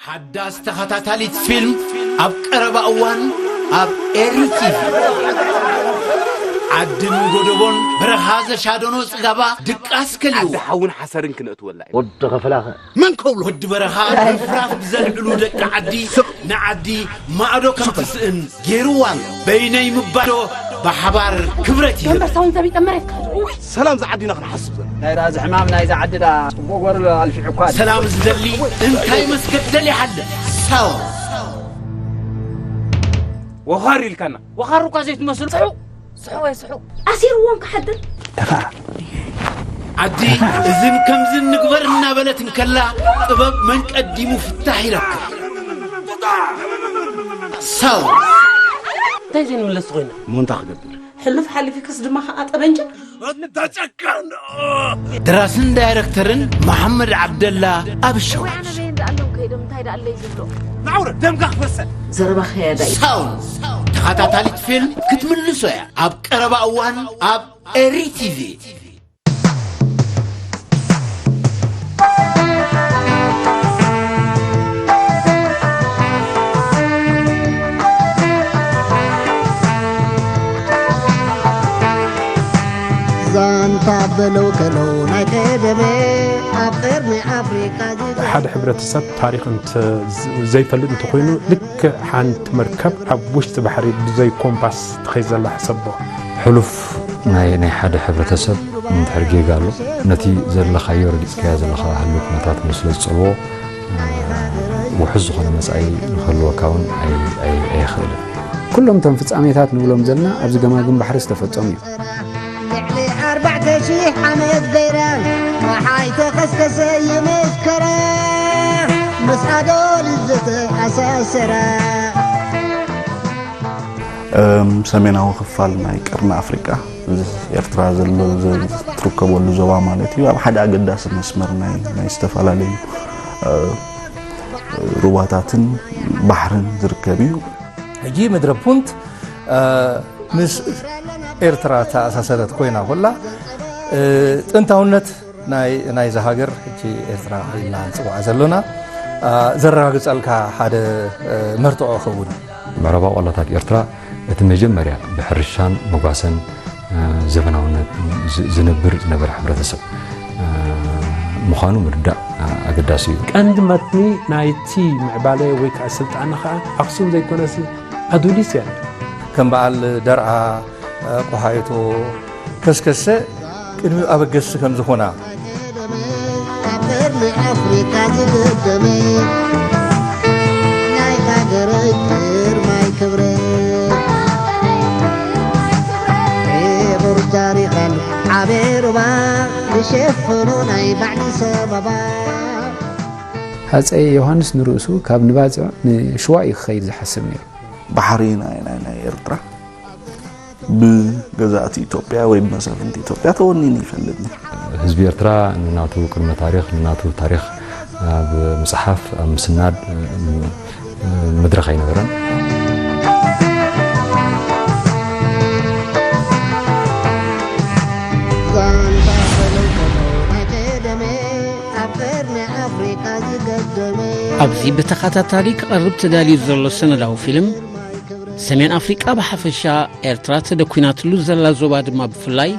ሓዳስ ተኸታታሊት ፊልም ኣብ ቀረባ እዋን ኣብ ኤሪ ቲቪ። ዓድን ጎደቦን በረኻ ዘሻደኖ ጽጋባ ድቃስ ከልዩ። ዓዲ ሓውን ሓሰርን ክነእትወላ እዩ። ወዲ ኸፍላኸ። መን ከብሎ? ወዲ በረኻ ርፍራፍ ብዘልዕሉ ደቂ ዓዲ ንዓዲ ማዕዶ ከም ትስእን ገይርዋ ኣሎ። በይነይ ምባዶ ብሓባር ክብረት ይህብ። ኣንበሳውን ዘቢጠ መሬት ካልእ። እውይ! ሰላም ዝዓዲና ክንሓስብ ዘለና። ናይ ራዚ ሕማም ናይ ዝዓዲ ዳ ጽቡቕ ገሩ ኣልፊዑ እኳ። ሰላም ዝደሊ እንታይ መስገደል ይሓልፍ? ሰው። ወኻር ኢልካና። ወኻር እኳ ዘይትመስሉ። ስሑ! ስሑ ወይ ስሑ! ኣሲርዎም ክሓድር። ዓዲ እዝን ከምዝን ንግበር እናበለት እንከላ ጥበብ መን ቀዲሙ ፍታሕ ይረክብ? ሰው። እንታይ ዘይንምለስ ኮይና? ሞንታ ክገብር። ሕሉፍ ሓሊፊክስ ድማ ኸዓ ጠበንጃ? ደራስን ዳይረክተርን መሓመድ ዓብደላ ኣብሸዋት። ኣበየን ደኣ ኣሎም ከይዶም እንታይ ደኣ ኣለይ ዝብሎ? ናውረ ደምካ ክፈሰል። ዘረባ ኸያዳ እዩ። ሳውንድ ተኸታታሊት ፊልም ክትምልሶ እያ ኣብ ቀረባ እዋን ኣብ ኤሪ ቲቪ። ዛንታ በለው ከለው ናይ ቀደመ ኣብ ቀርኒ ኣፍሪቃ ዝገ- ሓደ ሕብረተሰብ ታሪኽ እንተ-፣ ዘይፈልጥ እንተኾይኑ፣ ልክዕ ሓንቲ መርከብ ኣብ ውሽጢ ባሕሪ ብዘይ ኮምፓስ ትኸይድ ዘላ ሕሰቦ። ሕሉፍ ናይ፣ ናይ ሓደ ሕብረተሰብ እንድሕር ጌጋ ኣሎ፣ ነቲ ዘለኻዮ ረጊጽካዮ ዘለኻ ህልው ኩነታት ስለ ዝጸልዎ፣ ውሑስ ዝኾነ መጻኢ ንኽህልወካ እውን ኣይ-፣ ኣይ-፣ ኣየኽእልን። ኩሎም እቶም ፍጻሜታት ንብሎም ዘለና ኣብዚ ገማግም ባሕሪ ዝተፈጸሙ እዮም። ልዕሊ ኣርባዕተ ሺሕ ዓመት ገይረ፣ ጸሓይ ተኸስከሰ ይምስከረ፣ ምስ ኣዶሊስ ዝተኣሳሰረ። እም፣ ሰሜናዊ ክፋል ናይ ቀርኒ ኣፍሪቃ፣ እዚ ኤርትራ ዘሎ፣ ዝ-፣ ዝትርከበሉ ዞባ ማለት እዩ፣ ኣብ ሓደ ኣገዳሲ መስመር ናይ፣ ናይ ዝተፈላለዩ፣ እ፣ ሩባታትን ባሕርን ዝርከብ እዩ። ሕጂ ምድረ ፑንት፣ እ፣ ምስ ኤርትራ ተኣሳሰረት ኮይና ኮላ፣ እ፣ ጥንታውነት ናይ፣ ናይዛ ሃገር፣ ሕጂ ኤርትራ ኢልና ንጽውዓ ዘሎና፣ እ፣ ዘረጋግጸልካ ሓደ፣ እ፣ መርትዖ ክኸውን እዩ። ምዕራባዊ ቀላታት ኤርትራ እቲ መጀመርያ ብሕርሻን መጓሰን፣ እ፣ ዘበናውነት ዝ-፣ ዝነብር ዝነበረ ሕብረተሰብ፣ እ፣ ምዃኑ ምርዳእ፣ እ፣ ኣገዳሲ እዩ። ቀንዲ መትኒ ናይቲ ምዕባለ ወይ ከዓ ስልጣነ ከዓ ኣኽሱም ዘይኮነሲ ኣዱሊስ እያ። ከም በዓል ደርዓ፣ እ፣ ቆሃይቶ፣ ከስከሰ ቅድሚኡ ኣበገስቲ ከም ዝኾና። ኣብ ቀርኒ ኣፍሪቃ ዝገደመ ናይ ሃገረይ ግርማይ ክብረ። ክቡር ታሪኸን ዓቢ ሩባ ዝሸፍኖ ናይ ባዕዲ ሰበባ። ሃፀይ ዮሃንስ ንርእሱ ካብ ንባጽዕ ንሽዋ እዩ ክኸይድ ዝሓስብ ነይሩ። ባሕሪ ናይ፣ ናይ፣ ናይ ኤርትራ ብገዛእቲ ኢትዮጵያ ወይ ብመሳፍንቲ ኢትዮጵያ ተወኒኑ ይፈልጥ ነይሩ። ህዝቢ ኤርትራ ንናቱ ቅድመ ታሪኽ፣ ንናቱ ታሪኽ ኣብ ምጽሓፍ፣ ኣብ ምስናድ፣ እ፣ መድረኽ ኣይነበረን። ዛንታ ፈለውከሎ ናይ ቀደመ ኣብ ቀርኒ ኣፍሪቃ ዝገደመ። ኣብዚ ብተኸታታሊ ክቐርብ ተዳልዩ ዘሎ ሰነዳዊ ፊልም፣ ሰሜን ኣፍሪቃ ብሓፈሻ፣ ኤርትራ ተደኲናትሉ ዘላ ዞባ ድማ ብፍላይ፣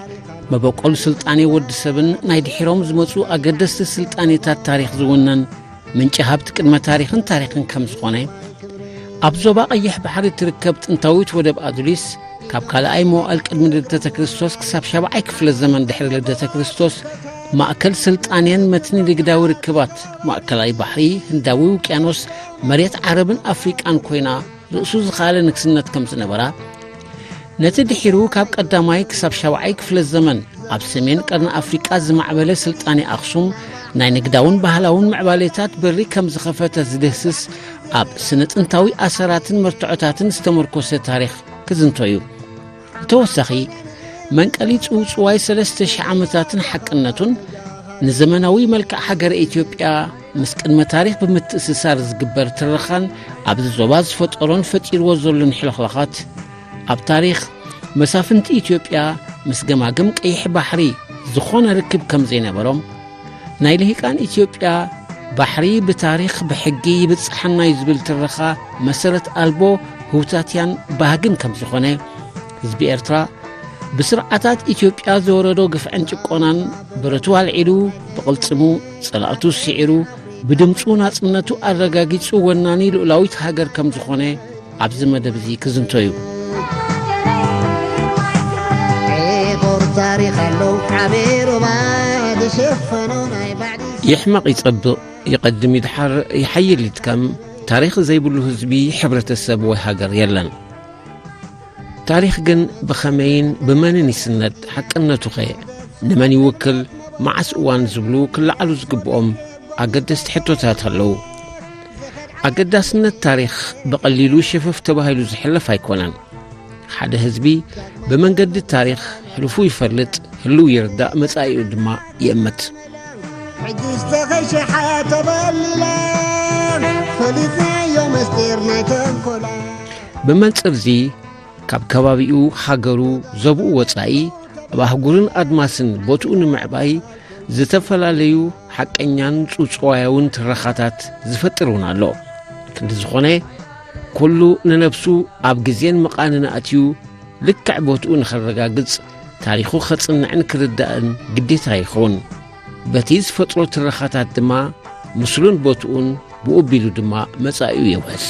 መበቆል ስልጣኔ ወዲ ሰብን ናይ ድሒሮም ዝመጹ ኣገደስቲ ስልጣኔታት ታሪኽ ዝውነን ምንጪ ሃብቲ ቅድመ ታሪኽን ታሪኽን ከም ዝኾነ፣ ኣብ ዞባ ቀይሕ ባሕሪ እትርከብ ጥንታዊት ወደብ ኣዱሊስ፣ ካብ ካልኣይ መዋእል ቅድሚ ልደተ ክርስቶስ ክሳብ ሻብዓይ ክፍለ ዘመን ድሕሪ ልደተ ክርስቶስ፣ ማእከል ስልጣኔን መትኒ ንግዳዊ ርክባት ማእከላይ ባሕሪ፣ ህንዳዊ ውቅያኖስ፣ መሬት ዓረብን ኣፍሪቃን ኮይና፣ ርእሱ ዝኸኣለ ንግስነት ከም ዝነበራ፣ ነቲ ድሒሩ ካብ ቀዳማይ ክሳብ ሻብዓይ ክፍለ ዘመን ኣብ ሰሜን ቀርኒ ኣፍሪቃ ዝማዕበለ ስልጣኔ ኣኽሱም፣ ናይ ንግዳውን ባህላውን ምዕባሌታት በሪ ከም ዝኸፈተ ዝድህስስ፣ ኣብ ስነ ጥንታዊ ኣሰራትን መርትዖታትን ዝተመርኮሰ ታሪኽ ክዝንቶ እዩ። ብተወሳኺ፣ መንቀሊ ጽውጽዋይ ሰለስተ ሺሕ ዓመታትን ሓቅነቱን፣ ንዘመናዊ መልክዕ ሃገረ ኢትዮጵያ ምስ ቅድመ ታሪኽ ብምትእስሳር ዝግበር ትረኻን ኣብዚ ዞባ ዝፈጠሮን ፈጢርዎ ዘሎን ሕልኽላኻት፣ ኣብ ታሪኽ መሳፍንቲ ኢትዮጵያ ምስ ገማግም ቀይሕ ባሕሪ ዝኾነ ርክብ ከም ዘይነበሮም፣ ናይ ልሂቃን ኢትዮጵያ ባሕሪ ብታሪኽ ብሕጊ ይብጽሓና እዩ ዝብል ትረኻ መሰረት ኣልቦ ህውታትያን ባህግን ከም ዝኾነ፣ ህዝቢ ኤርትራ ብስርዓታት ኢትዮጵያ ዝወረዶ ግፍዕን ጭቆናን ብረቱ ኣልዒሉ፣ ብቕልጽሙ ጸላእቱ ስዒሩ፣ ብድምጹ ናጽነቱ ኣረጋጊጹ ወናኒ ልኡላዊት ሃገር ከም ዝኾነ ኣብዚ መደብ እዚ ክዝንቶ እዩ። ዒቑር ታሪኽ ኣሎ ዓቢ ሩባ ዝሸፈኖ ናይ ባዕዲ። ይሕመቕ ይጸብቕ፣ ይቐድም ይድሓር፣ ይሓይል ይድከም፣ ታሪኽ ዘይብሉ ህዝቢ፣ ሕብረተሰብ ወይ ሃገር የለን። ታሪኽ ግን ብኸመይን ብመንን ይስነድ? ሓቅነቱኸ ንመን ይውክል? መዓስ እዋን ዝብሉ ክለዓሉ ዝግብኦም ኣገደስቲ ሕቶታት ኣለዉ። ኣገዳስነት ታሪኽ ብቐሊሉ ሸፈፍ ተባሂሉ ዝሕለፍ ኣይኮነን። ሓደ ህዝቢ ብመንገዲ ታሪኽ ሕሉፉ ይፈልጥ፣ ህልው ይርዳእ፣ መጻኢኡ ድማ ይእምት። ሕጂ ዝተኸሸሓ ተበሊላ፣ ፈሊጥናዮ ምስጢር ናይ ተንኮላ። ብመንጽርዚ፣ ካብ ከባቢኡ፣ ሃገሩ፣ ዞብኡ ወጻኢ፣ ኣብ ኣህጉርን ኣድማስን ቦትኡ ንምዕባይ፣ ዝተፈላለዩ ሓቀኛን ጽውጽዋያውን ትረኻታት ዝፈጥር እውን ኣሎ። ክንዲ ዝኾነ፣ ኩሉ ንነብሱ ኣብ ግዜን መቓንን ኣእትዩ፣ ልክዕ ቦትኡ ንኸረጋግጽ፣ ታሪኹ ኸጽንዕን ክርዳእን ግዴታ ይኸውን። በቲ ዝፈጥሮ ትረኻታት ድማ፣ ምስሉን ቦትኡን ብኡ ኣቢሉ ድማ መጻኢኡ የውሕስ።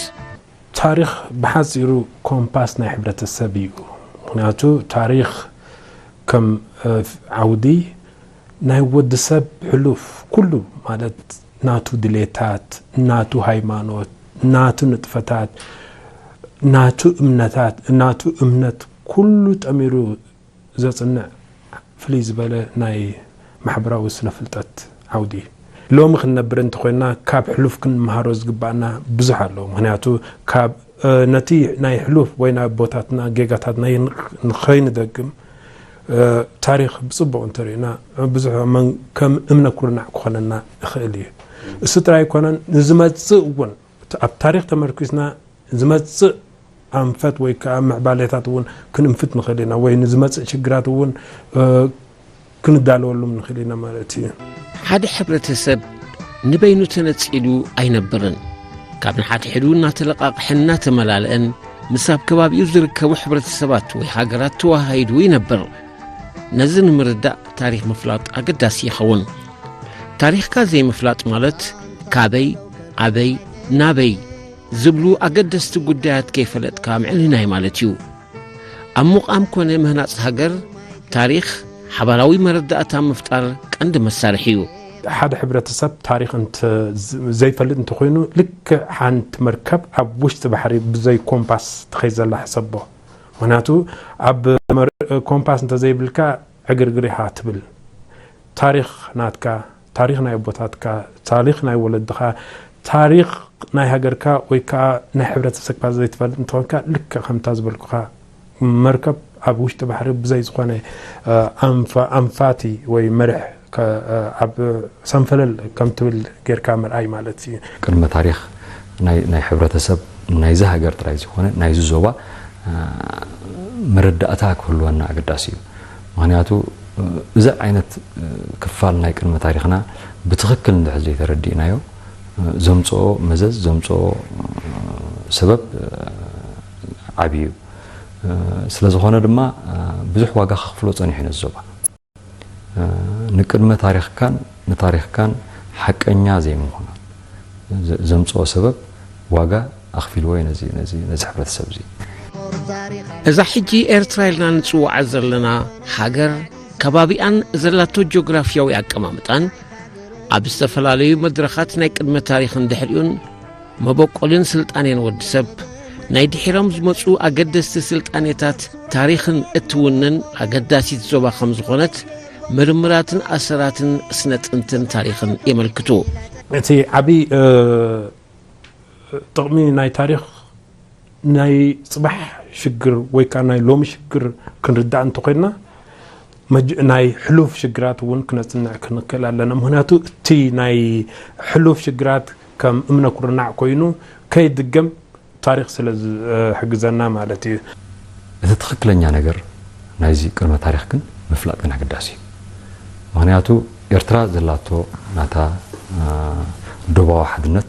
ታሪኽ ብሓጺሩ ኮምፓስ ናይ ሕብረተሰብ እዩ። ምኽንያቱ ታሪኽ ከም፣ እ፣ ዓውዲ ናይ ወዲ ሰብ ሕሉፍ ኩሉ ማለት ናቱ ድሌታት፣ ናቱ ሃይማኖት፣ ናቱ ንጥፈታት፣ ናቱ እምነታት፣ ናቱ እምነት ኩሉ ጠሚሩ ዘጽንዕ ፍልይ ዝበለ ናይ ማሕበራዊ ስነ ፍልጠት ዓውዲ እዩ። ሎሚ ክንነብር እንተኾይንና ካብ ሕሉፍ ክንመሃሮ ዝግባኣና ብዙሕ ኣሎ። ምኽንያቱ ካብ፣ እ፣ ነቲ ናይ ሕሉፍ ወይ ናይ ኣቦታትና ጌጋታት ናይ ንኽ-፣ ንኸይንደግም፣ እ፣ ታሪኽ ብጽቡቕ እንተሪእና ብዙሕ መን-፣ ከም እምነ ኩርናዕ ክኾነና ይኽእል እዩ። እሱ ጥራይ ኣይኮነን፣ ንዝመጽእ እውን ኣብ ታሪኽ ተመርኪስና ዝመጽእ ኣንፈት ወይ ከዓ ምዕባሌታት እውን ክንእንፍት ንኽእል ኢና፣ ወይ ንዝመጽእ ሽግራት እውን፣ እ፣ ክንዳለወሉም ንኽእል ኢና ማለት እዩ። ሓደ ሕብረተሰብ ንበይኑ ተነጺሉ ኣይነብርን። ካብ ንሓድሕዱ እናተለቃቕሐን እናተመላለአን ምስ ኣብ ከባቢኡ ዝርከቡ ሕብረተሰባት ወይ ሃገራት ተወሃሂዱ ይነብር። ነዚ ንምርዳእ ታሪኽ ምፍላጥ ኣገዳሲ ይኸውን። ታሪኽካ ዘይምፍላጥ ማለት ካበይ፣ ኣበይ፣ ናበይ ዝብሉ ኣገደስቲ ጉዳያት ከይፈለጥካ ምዕንናይ ማለት እዩ። ኣብ ምቓም ኮነ ምህናጽ ሃገር፣ ታሪኽ ሓባራዊ መረዳእታ ምፍጣር ቀንዲ መሳርሒ እዩ። ሓደ ሕብረተሰብ ታሪኽ እንተ-፣ ዝ-፣ ዘይፈልጥ እንተኾይኑ፣ ልክዕ ሓንቲ መርከብ ኣብ ውሽጢ ባሕሪ ብዘይ ኮምፓስ ትኸይድ ዘላ ሕሰቦ። ምኽንያቱ፣ ኣብ መር-፣ ኮምፓስ እንተዘይብልካ፣ ዕግርግር ኢኻ ትብል። ታሪኽ ናትካ፣ ታሪኽ ናይ ኣቦታትካ፣ ታሪኽ ናይ ወለድኻ፣ ታሪኽ ናይ ሃገርካ ወይ ከዓ ናይ ሕብረተሰብካ ዘይትፈልጥ እንተኾንካ፣ ልክዕ ከምታ ዝበልኩኻ መርከብ ኣብ ውሽጢ ባሕሪ ብዘይ ዝኾነ፣ እ፣ ኣንፋ-፣ ኣንፋቲ ወይ መርሕ ከ-፣ እ፣ ኣብ ሰንፈለል ከም ትብል ጌርካ ምርኣይ ማለት እዩ። ቅድመ ታሪኽ ናይ፣ ናይ ሕብረተሰብ ናይዚ ሃገር ጥራይ ዘይኮነ ናይዚ ዞባ፣ እ፣ መረዳእታ ክህልወና ኣገዳሲ እዩ። ምኽንያቱ፣ እ፣ እዚ ዓይነት፣ እ፣ ክፋል ናይ ቅድመ ታሪኽና ብትኽክል እንድሕር ዘይተረዲእናዮ፣ እ፣ ዘምጽኦ መዘዝ፣ ዘምጽኦ፣ እ፣ ሰበብ፣ እ፣ ዓቢ እዩ። እ፣ ስለ ዝኾነ ድማ፣ እ፣ ብዙሕ ዋጋ ከኽፍሎ ጸኒሑ ነዚ ዞባ። እ፣ ንቅድመ ታሪኽካን ንታሪኽካን ሓቀኛ ዘይምዃን ዘ-፣ ዘምጽኦ ሰበብ ዋጋ ኣኽፊልዎ እዩ ነዚ፣ ነዚ፣ ነዚ ሕብረተሰብ እዚ። እዛ ሕጂ ኤርትራ ኢልና ንጽውዓ ዘለና ሃገር፣ ከባቢኣን ዘላቶ ጂኦግራፍያዊ ኣቀማምጣን፣ ኣብ ዝተፈላለዩ መድረኻት ናይ ቅድመ ታሪኽን ድሕሪኡን መበቆልን ስልጣኔን ወዲ ሰብ፣ ናይ ድሒሮም ዝመጹ ኣገደስቲ ስልጣኔታት ታሪኽን እትውንን ኣገዳሲት ዞባ ከም ዝኾነት ምርምራትን ኣሰራትን ስነ ጥንትን ታሪኽን የመልክቱ። እቲ ዓቢ፣ እ፣ ጥቕሚ ናይ ታሪኽ ናይ ጽባሕ ሽግር ወይ ከኣ ናይ ሎሚ ሽግር ክንርዳእ እንተኾይንና፣ መጅ-፣ ናይ ሕሉፍ ሽግራት እውን ክነጽንዕ ክንክእል ኣለና። ምኽንያቱ እቲ ናይ ሕሉፍ ሽግራት ከም እምነ ኩርናዕ ኮይኑ ከይድገም ታሪኽ ስለ ዝሕግዘና ማለት እዩ። እቲ ትኽክለኛ ነገር ናይዚ ቅድመ ታሪኽ ግን ምፍላጥ ግን ኣገዳሲ እዩ። ምኽንያቱ ኤርትራ ዘላቶ ናታ፣ እ፣ ዶባዊ ሓድነት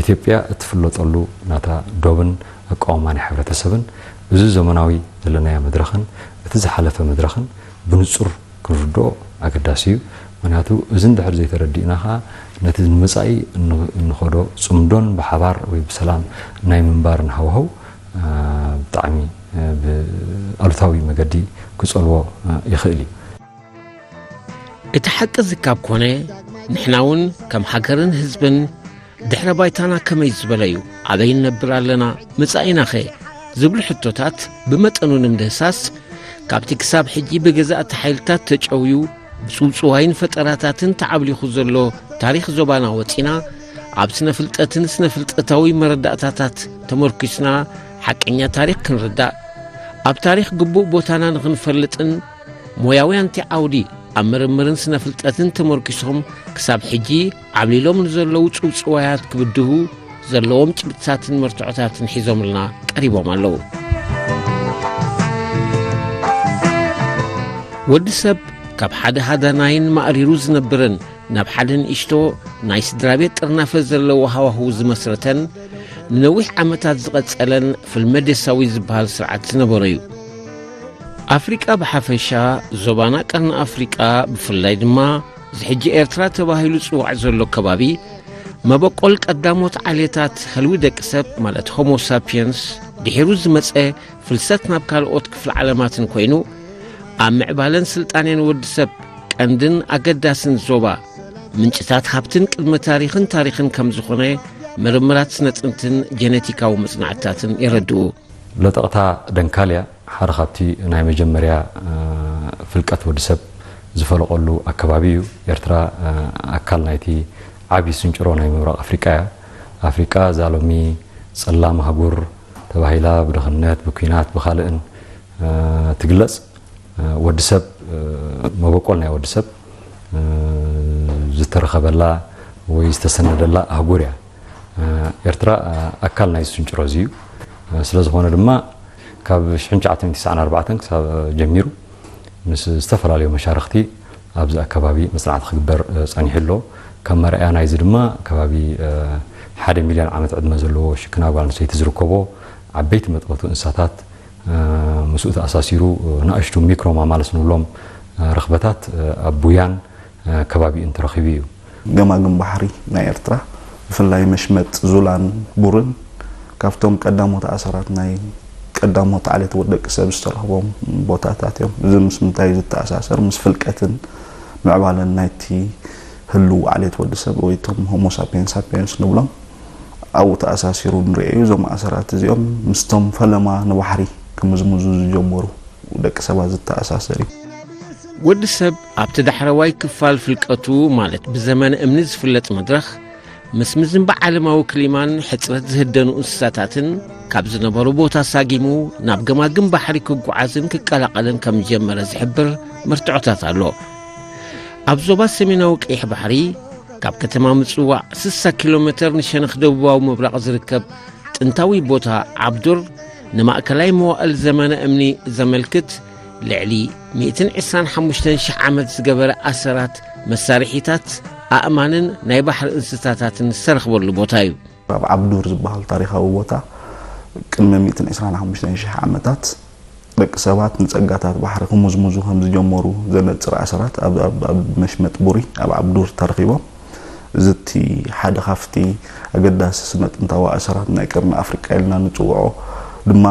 ኢትዮጵያ እትፍለጠሉ ናታ ዶብን ኣቃውማ ናይ ሕብረተሰብን፣ እዚ ዘመናዊ ዘለናዮ መድረኽን እቲ ዝሓለፈ መድረኽን ብንጹር ክንርድኦ ኣገዳሲ እዩ። ምኽንያቱ እዚ እንድሕር ዘይተረዲእና ኸኣ ነቲ ንመጻኢ እንኸዶ ጽምዶን ብሓባር ወይ ብሰላም ናይ ምንባርን ሃዋህው ብጣዕሚ ብኣሉታዊ መገዲ ክጸልዎ ይኽእል እዩ። እቲ ሓቂ እዚ ካብ ኮነ፣ ንሕና እውን ከም ሃገርን ህዝብን ድሕረ ባይታና ከመይ ዝበለ እዩ? ኣበይ ንነብር ኣለና? መጻኢናኸ? ዝብሉ ሕቶታት ብመጠኑ ንምድህሳስ፣ ካብቲ ክሳብ ሕጂ ብገዛእቲ ሓይልታት ተጨውዩ ብጽውጽዋይን ፈጠራታትን ተዓብሊኹ ዘሎ ታሪኽ ዞባና ወጺና፣ ኣብ ስነ ፍልጠትን ስነ ፍልጠታዊ መረዳእታታት ተመርኲስና ሓቀኛ ታሪኽ ክንርዳእ፣ ኣብ ታሪኽ ግቡእ ቦታና ንኽንፈልጥን ሞያውያን እቲ ዓውዲ ኣብ ምርምርን ስነ ፍልጠትን ተመርኲሶም ክሳብ ሕጂ ዓብሊሎም ንዘለዉ ጽውጽዋያት ክብድሁ ዘለዎም ጭብጥታትን መርትዖታትን ሒዞምልና ቀሪቦም ኣለዉ። ወዲ ሰብ ካብ ሓደ ሃዳናይን ማእሪሩ ዝነብርን ናብ ሓደ ንእሽቶ ናይ ስድራ ቤት ጥርናፈ ዘለዎ ሃዋህው ዝመስረተን ንነዊሕ ዓመታት ዝቐጸለን ፍልመደሳዊ ዝበሃል ስርዓት ዝነበሮ እዩ። ኣፍሪቃ ብሓፈሻ፣ ዞባና ቀርኒ ኣፍሪቃ ብፍላይ ድማ እዚ ሕጂ ኤርትራ ተባሂሉ ዝጽዋዕ ዘሎ ከባቢ መበቆል ቀዳሞት ዓሌታት ህልዊ ደቂ ሰብ ማለት ሆሞ ሳፒየንስ ድሒሩ ዝመጸ ፍልሰት ናብ ካልኦት ክፍለ ዓለማትን ኮይኑ ኣብ ምዕባለን ስልጣኔን ወዲ ሰብ ቀንድን ኣገዳስን ዞባ ምንጭታት ሃብትን ቅድመ ታሪኽን ታሪኽን ከም ዝኾነ ምርምራት ስነ ጥንትን ጀነቲካዊ መጽናዕትታትን የረድኡ። ለጠቕታ ደንካልያ ሓደ ካብቲ ናይ መጀመርያ ፍልቀት ወዲ ሰብ ዝፈለቐሉ ኣከባቢ እዩ። ኤርትራ ኣካል ናይቲ ዓብዪ ስንጭሮ ናይ ምብራቕ ኣፍሪቃ እያ። ኣፍሪቃ እዛ ሎሚ ጸላም ኣህጉር ተባሂላ ብድኽነት፣ ብኲናት፣ ብኻልእን ትግለጽ፣ ወዲ ሰብ መበቆል ናይ ወዲ ሰብ ዝተረኸበላ ወይ ዝተሰነደላ ኣህጉር እያ። ኤርትራ ኣካል ናይ ስንጭሮ እዚ እዩ። ስለ ዝኾነ ድማ ካብ ሽሕን ትሽዓተ ሚእትን ተስዓን ኣርባዕተን ክሳብ ጀሚሩ ምስ ዝተፈላለዩ መሻርኽቲ ኣብዚ ኣከባቢ መጽናዕቲ ክግበር ጸኒሑ ኣሎ። ከም መርኣያ ናይዚ ድማ ከባቢ ሓደ ሚልዮን ዓመት ዕድመ ዘለዎ ሽክና ጓል ኣንስተይቲ ዝርከቦ ዓበይቲ መጥበቱ እንስሳታት ምስኡ ተኣሳሲሩ ንኣሽቱ ሚክሮ ማማልስ ንብሎም ረኽበታት ኣብ ቡያን ከባቢኡን ተረኺቡ እዩ። ገማግም ባሕሪ ናይ ኤርትራ ብፍላይ መሽመጥ ዙላን ቡርን ካብቶም ቀዳሞት ኣሰራት ናይ ቀዳሞት ዓሌት ወደቂ ሰብ ዝተረኽቦም ቦታታት እዮም። እዚ ምስ ምንታይ ዝተኣሳሰር? ምስ ፍልቀትን ምዕባለን ናይቲ ህልው ዓሌት ወዲ ሰብ ወይ እቶም ሆሞ ሳፒየንስ ሳፒየንስ ንብሎም ኣብኡ ተኣሳሲሩ ንሪኦ እዩ። እዞም ኣሰራት እዚኦም ምስቶም ፈለማ ንባሕሪ ክምዝምዙ ዝጀመሩ ደቂ ሰባት ዝተኣሳሰር እዩ። ወዲ ሰብ ኣብቲ ዳሕረዋይ ክፋል ፍልቀቱ ማለት ብዘመነ እምኒ ዝፍለጥ መድረኽ ምስ ምዝንባዕ ዓለማዊ ክሊማን ሕጽረት ዝህደኑ እንስሳታትን ካብ ዝነበሩ ቦታ ሳጊሙ ናብ ገማግም ባሕሪ ክጓዓዝን ክቀላቐልን ከም ዝጀመረ ዝሕብር መርትዖታት ኣሎ። ኣብ ዞባ ሰሜናዊ ቀይሕ ባሕሪ ካብ ከተማ ምጽዋዕ ስሳ ኪሎ ሜተር ንሸነኽ ደቡባዊ ምብራቕ ዝርከብ ጥንታዊ ቦታ ዓብዱር ንማእከላይ መዋእል ዘመነ እምኒ ዘመልክት ልዕሊ ሚእትን ዕስራን ሓሙሽተን ሽሕ ዓመት ዝገበረ ኣሰራት መሳርሒታት ኣእማንን ናይ ባሕሪ እንስሳታትን ዝተረኽበሉ ቦታ እዩ። ኣብ ዓብዱር ዝበሃል ታሪኻዊ ቦታ ቅድሚ ሚእትን ዕስራን ሓሙሽተን ሽሕ ዓመታት ደቂ ሰባት ንጸጋታት ባሕሪ ክምዝምዙ ከም ዝጀመሩ ዘነጽር ኣሰራት ኣብ መሽመጥ ቡሪ ኣብ ዓብዱር ተረኺቦም። እዚ እቲ ሓደ ካብቲ ኣገዳሲ ስነ ጥንታዊ ኣሰራት ናይ ቀርኒ ኣፍሪቃ ኢልና ንጽውዖ ድማ